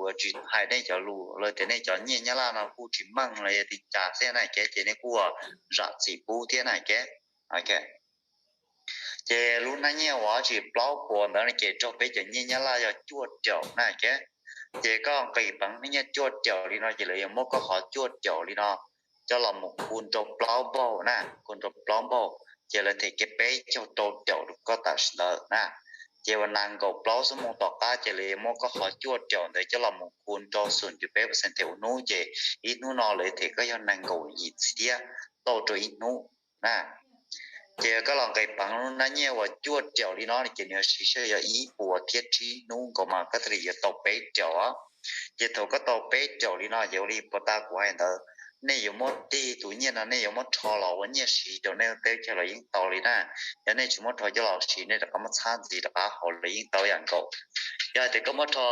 kuv tsis hais nej cov lus los tias nej cov nyiaj Nyab Laj no kuj tsis meej los yog li cas thiab na kev, ces nej kuj zam txim pub thiab na kev. Ces lub hnab nyiaj uas tsis plaub puas ntawd no ces raug peb cov nyiaj Nyab Laj yog cuaj caum na kev. Ces koj nqis peev hnab nyiaj cuaj caum li no ces lawv yuav muab koj qhov cuaj caum li no coj los mus khu rau plaub npaug na, khu rau plaub npaug, ces lawv them kev peb caug rau caum rau koj tam sim ntawd na. Ces uas nees nkaum plaub xuab moos tom qab ces lawv yuav muab koj qhov cuaj caum ntawd coj los mus khu rau xum cuv peb percent them ua hnub ces ib hnub no lawv them koj yog nees nkaum yim txhiab tauj rau ib hnub na. Ces koj los nqis peev lub hnab nyiaj uas cuaj caum li no ces nws yuav siv sij hawm yog ib puas thiab tsib hnub nkaus mas koj thiaj li yuav tau peb caum. Ces thaum koj tau peb caum li no ces ua li puas tas kuv hais ntawd, nej yuav muab tig tus nyiaj no nej yuav muab rho los ua nyiaj siv rau nej teb chaws los yeej tau li na. Yog nej tsis muab rho coj los siv nej rov qab muab txhab ntxiv rov qab haus los yeej tau ib yam nkaus. Yog hais tias koj muab rho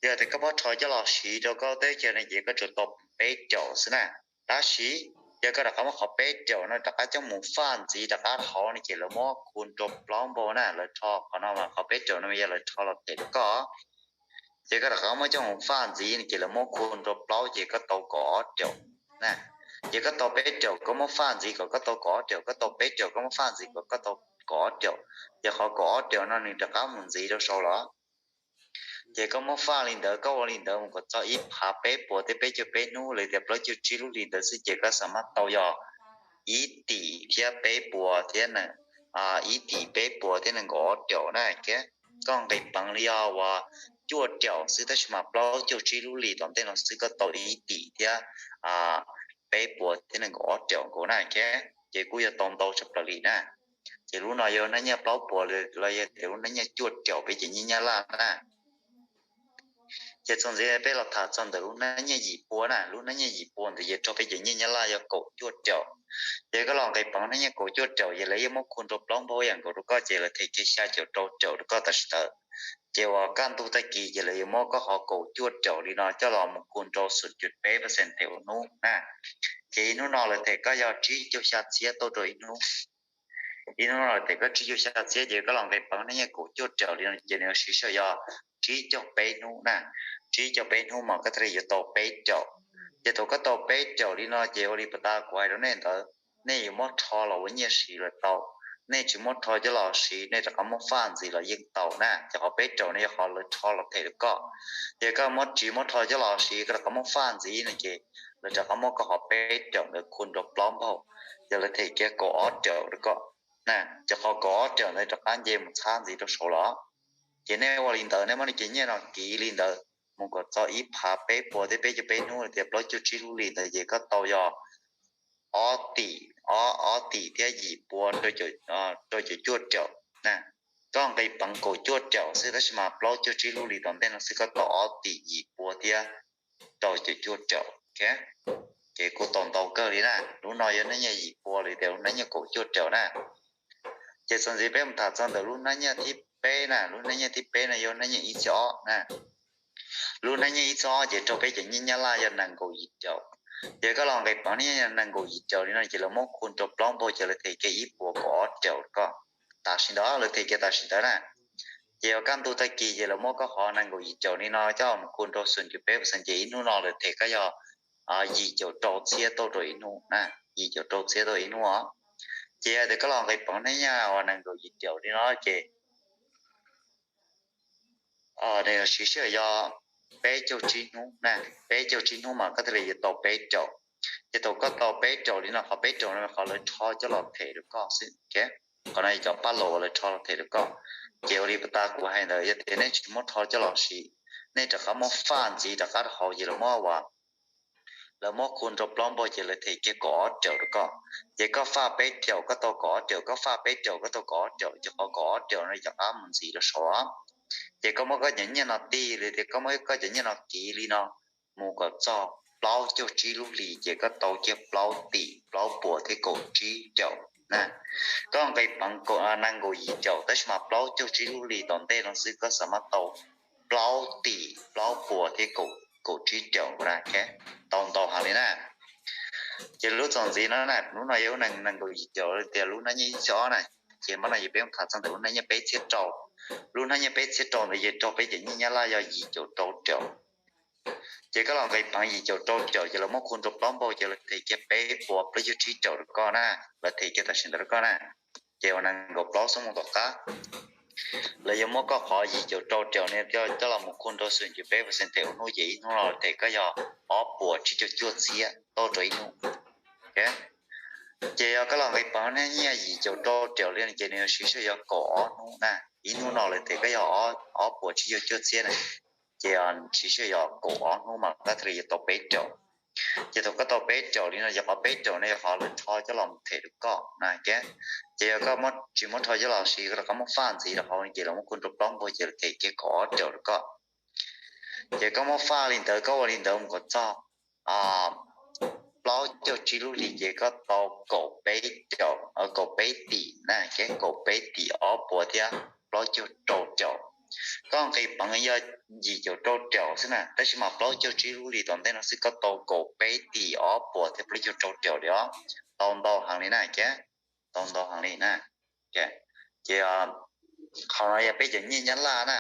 Yog tias koj muab rho coj los siv rau koj teb chaws no ces koj tsuas tau peb caum xwb na. Tab sis yog koj rov qab muab qhov peb caum no rov qab coj mus faj ntxiv rov qab haus no ces lawv muab khu rau plaub npaug na, lawv rho qhov no mas qhov peb caum no yog lawv rho los them rau koj. Ces koj rov qab muab coj mus faj ntxiv no ces lawv muab khu rau plaub ces koj tau kaum ob caum na. Ces koj tau peb caum koj muab faj ntxiv kom koj tau kaum ob caum, koj tau peb caum koj muab faj ntxiv kom koj tau kaum ob caum. Ces qhov kaum ob caum no nws rov qab mus ntxiv rau saud los ces koj muab faj li ntawd, koj ua li ntawd mus kom txog ib phav peb puas thiab peb caug peb hnub los tias plaub caug tsib lub hlis ntawd xwb ces koj xam maj tau yog ib tim thiab peb puas thiab ib tim peb puas thiab nees nkaum ob caum na. Koj nqis peev li yog uas cuaj caum xwb tab sis mas plaub caug tsib lub hlis tom ntej no xwb koj tau ib tim thiab peb puas thiab nees nkaum ob caum nkaus na. Ces kuj yog tau ntau tshaj plaws li na. Ces lub no yog hnab nyiaj plaub puas los yog tias lub hnab nyiaj cuaj caum peb cov nyiaj Nyab Laj na. Ces txuas ntxiv peb los tham txog ntawm lub hnab nyiaj yim pua na, lub hnab nyiaj yim pua ntawd ces raug peb cov nyiaj Nyab Laj yog kaum cuaj caum. Ces koj los nqis peev hnab nyiaj kaum cuaj caum ces lawv yuav muab khu rau plaub npaug ib yam nkaus rau koj ces lawv them kiag xya caum rau caum rau koj tam sim ntawd. Ces uas kaj ntug tag kis ces lawv yuav muab koj qhov kaum cuaj caum li no coj los mus khu rau xum cuv peb percent them ua hnub na. Ces ib hnub no lawv them koj yog tsib caug xya txhiab tauj rau ib hnub. Ib hnub no lawv them koj tsib caug xya txhiab ces koj los nqis peev hnab nyiaj kaum cuaj caum li no ces nws yuav siv sij hawm yog tsib caug peb hnub na. Tsib caug peb hnub mas koj thiaj li yuav tau peb caum. Ces thaum koj tau peb caum li no ces ua li puas tas kuv hais rau nej ntawd, nej yuav muab rho los ua nyiaj siv los tau, nej tsis muab rho coj los siv nej rov qab muab faj ntxiv los yeej tau na. Ces qhov peb caum no yog qhov lawv rho los them rau koj. Ces koj muab tsis muab rho coj los siv koj rov qab muab faj ntxiv no ces lawv rov qab muab koj qhov peb caum ntawd khu rau plaub npaug, ces lawv them kiag kaum ob caum rau koj. Ces qhov kaum ob caum ntawd rov qab nce mus txhab ntxiv rau saud los. Ces nej ua li ntawd nej muab nej cov nyiaj no kiv li ntawd mus kom txog ib phav peb puas thiab peb caug peb hnub los tias plaub caug tsib lub hlis ntawd ces koj tau yog ob tim, ob tim thiab yim pua rau caum cuaj caum. Koj nqis peev kaum cuaj caum xwb tab sis mas plaub caug tsib lub hlis tom ntej no xwb koj tau ob tim yim pua thiab rau caum cuaj caum. Ces kuj tau ntau kawg li na. Lub no yog hnab nyiaj yim pua los tias lub hnab nyiaj kaum cuaj caum na. Ces txuas ntxiv peb mus tham txog ntawm lub hnab nyiaj thib peb na, lub hnab nyiaj thib peb no yog hnab nyiaj ib txhiab ob na. Lub hnab nyiaj ib txhiab ob ces raug peb cov nyiaj Nyab Laj yog nees nkaum yim caum. Ces koj los nqis peev hnab nyiaj nees nkaum yim caum li no ces lawv muab khu rau plaub npaug ces lawv them kiag ib puas kaum ob caum rau koj. Tam sim ntawd lawv them kiag tam sim ntawd na. Ces uas kaj ntug tag kis ces lawv muab koj qhov nees nkaum yim caum li no coj mus khu rau xum cuv peb percent ces ib hnub no lawv them koj yog yim caum rau txhiab tauj rau ib hnub na, yim caum rau txhiab tauj ib hnub os. Ces yog tias koj los nqis peev hnab nyiaj uas nees nkaum yim caum li no ces nws yuav siv sij hawm yog peb caug tsib hnub na, peb caug tsib hnub mas koj thiaj li yuav tau peb caum. Ces thaum koj tau peb caum li no qhov peb caum no qhov lawv rho coj los them rau koj xwb. Qhov no yog cov paj laus uas lawv rho los them rau koj. Ces ua li puas tas kuv hais ntawd yog tias nej tsis muab rho coj los siv, nej rov qab muab faj ntxiv rov qab rau hauv ces lawv muab ua lawv muab khu rau plaub npaug ces lawv them kiag kaum ob caum rau koj. Ces koj faj peb caum koj tau kaum ob caum, koj faj peb caum koj tau kaum ob caum, ces qhov kaum ob caum no rov qab mus ntxiv rau saud. Ces koj muab koj cov nyiaj no tig li tias koj muab koj cov nyiaj no kiv li no mus kom txog plaub caug tsib lub hlis ces koj tau kiag plaub tim plaub puas thiab kaum tsib caum na. Koj nqis peev nees nkaum yim caum tab sis mas plaub caug tsib lub hlis tom ntej no xwb koj xam maj tau plaub tim plaub puas thiab kaum tsib caum na. Tau ntau heev li na. Ces lub txuas ntxiv no na, lub no yog lub nees nkaum yim caum tias lub hnab nyiaj ib txhiab ob na. Ces npaj no ces peb mus tham txog ntawm lub hnab nyiaj peb txhiab rau. Lub hnab nyiaj peb txhiab rau ntawd ces raug peb cov nyiaj Nyab Laj yog yim caum rau raum. Ces koj los nqis peev yim caum rau raum ces lawv muab khu rau plaub npaug ces lawv them kiag peb puas plaub caug tsib raum rau koj na. Lawv them kiag tam sim ntawd rau koj na. Ces uas nees nkaum plaub xuab moos tom qab lawv yuav muab koj qhov yim caum rau raum no coj los mus khu rau xum ntsis peb percent ua hnub ces ib hnub no lawv them koj yog ob puas tsib caug cuaj txhiab tauj rau ib hnub. Ces yog koj los nqis peev hnab nyiaj yim caum rau raum li no ces nws yuav siv sij hawm yog kaum ob hnub na. Ib hnub no lawv them koj yog ob puas tsib caug cuaj txhiab na, ces siv sij hawm yog kaum ob hnub mas tab tom yuav tau peb raum. Ces thaum koj tau peb raum li no yog qhov peb raum no yog qhov lawv rho coj los them rau koj na. Ces yog koj tsis muab rho coj los siv rau koj muab faj ntxiv rau hauv ces lawv muab khu rau plaub npaug ces lawv them kiag kaum ob raum rau koj. Ces koj muab faj li ntawd koj ua li ntawd mus kom txog plaub caug tsib lub hlis ces koj tau kaum peb tim na, ces kaum peb tim ob puas thiab plaub caug rau raum. Koj nqis peev yog yim caum rau raum xwb na, tab sis mas plaub caug tsib lub hlis tom ntej no xwb koj tau kaum peb tim ob puas thiab plaub caug rau raum li os. Tau ntau heev li na, ces tau ntau heev li na. Ces qhov no yog peb cov nyiaj Nyab Laj na.